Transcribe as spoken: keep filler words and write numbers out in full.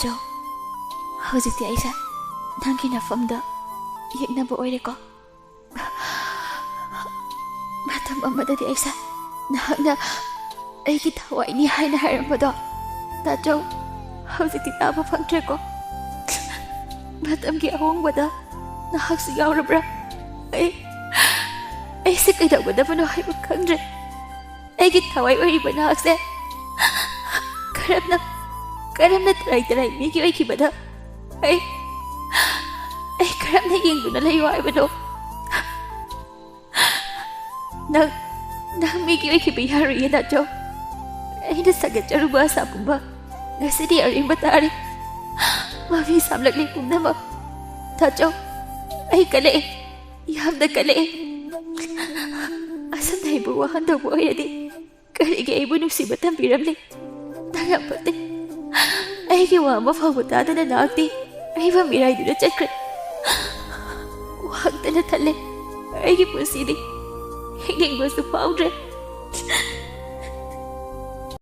ꯆꯣ, ꯍꯧꯖꯤꯛꯇꯤ ꯑꯩꯁꯦ ꯅꯪꯒꯤ ꯅꯐꯝꯗ ꯌꯦꯛꯅꯕ ꯑꯣꯏꯔꯦꯀꯣ꯫ ꯃꯇꯝ ꯑꯃꯗꯗꯤ ꯑꯩꯁꯦ ꯅꯍꯥꯛꯅ ꯑꯩꯒꯤ ꯊꯋꯥꯏꯅꯤ ꯍꯥꯏꯅ ꯍꯥꯏꯔꯝꯕꯗꯣ, ꯇꯥꯆꯧ, ꯍꯧꯖꯤꯛꯇꯤ ꯇꯥꯕ ꯐꯪꯗ꯭ꯔꯦꯀꯣ꯫ ꯃꯇꯝꯒꯤ ꯑꯍꯣꯡꯕꯗ ꯅꯍꯥꯛꯁꯨ ꯌꯥꯎꯔꯕ꯭ꯔꯥ? ꯑꯩ, ꯑꯩꯁꯦ ꯀꯩꯗꯧꯒꯗꯕꯅꯣ ꯍꯥꯏꯕ ꯈꯪꯗ꯭ꯔꯦ꯫ ꯑꯩꯒꯤ ꯊꯋꯥꯏ ꯑꯣꯏꯔꯤꯕ ꯅꯍꯥꯛꯁꯦ ꯀꯔꯝꯅ, ꯀꯔꯝꯅ ꯇꯔꯥꯏ ꯇꯔꯥꯏ ꯃꯤꯒꯤ ꯑꯣꯏꯈꯤꯕꯗ ꯑꯩ, ꯑꯩ ꯀꯔꯝꯅ ꯌꯦꯡꯗꯨꯅ ꯂꯩꯌꯨ ꯍꯥꯏꯕꯅꯣ? ꯅꯪ, ꯅꯪ ꯃꯤꯒꯤ ꯑꯣꯏꯈꯤꯕ ꯌꯥꯔꯣꯏꯌꯦ, ꯇꯥꯆꯧ꯫ ꯑꯩꯅ ꯁꯥꯒꯠꯆꯔꯨꯕ ꯑꯁꯥ ꯄꯨꯝꯕ ꯉꯁꯤꯗꯤ ꯑꯔꯦꯝꯕ ꯇꯥꯔꯦ꯫ ꯃꯃꯤ ꯁꯥꯝꯂꯛꯂꯤ ꯄꯨꯝꯅꯃꯛ꯫ ꯇꯥꯆꯧ, ꯑꯩ ꯀꯜꯂꯛꯑꯦ, ꯌꯥꯝꯅ ꯀꯜꯂꯛꯑꯦ꯫ ꯑꯁꯨꯝꯅ ꯑꯩꯕꯨ ꯋꯥꯍꯟꯗꯧꯕ ꯑꯣꯏꯔꯗꯤ ꯀꯔꯤꯒꯤ ꯑꯩꯕꯨ ꯅꯨꯡꯁꯤꯕ ꯇꯝꯕꯤꯔꯝꯂꯤ? ꯅꯪ ꯌꯥꯝ ꯐꯠꯇꯦ꯫ ꯑꯩꯒꯤ ꯋꯥ ꯑꯃ ꯐꯥꯎꯕ ꯇꯥꯗꯅ ꯅꯍꯥꯛꯇꯤ ꯑꯩꯕꯨ ꯃꯤꯔꯥꯏꯗꯨꯅ ꯆꯠꯈ꯭ꯔꯦ꯫ ꯋꯥꯍꯪꯇꯅ ꯊꯜꯂꯦ ꯑꯩꯒꯤ ꯄꯨꯟꯁꯤꯗꯤ꯫ ꯍꯤꯡꯅꯤꯡꯕꯁꯨ ꯐꯥꯎꯗ꯭ꯔꯦ꯫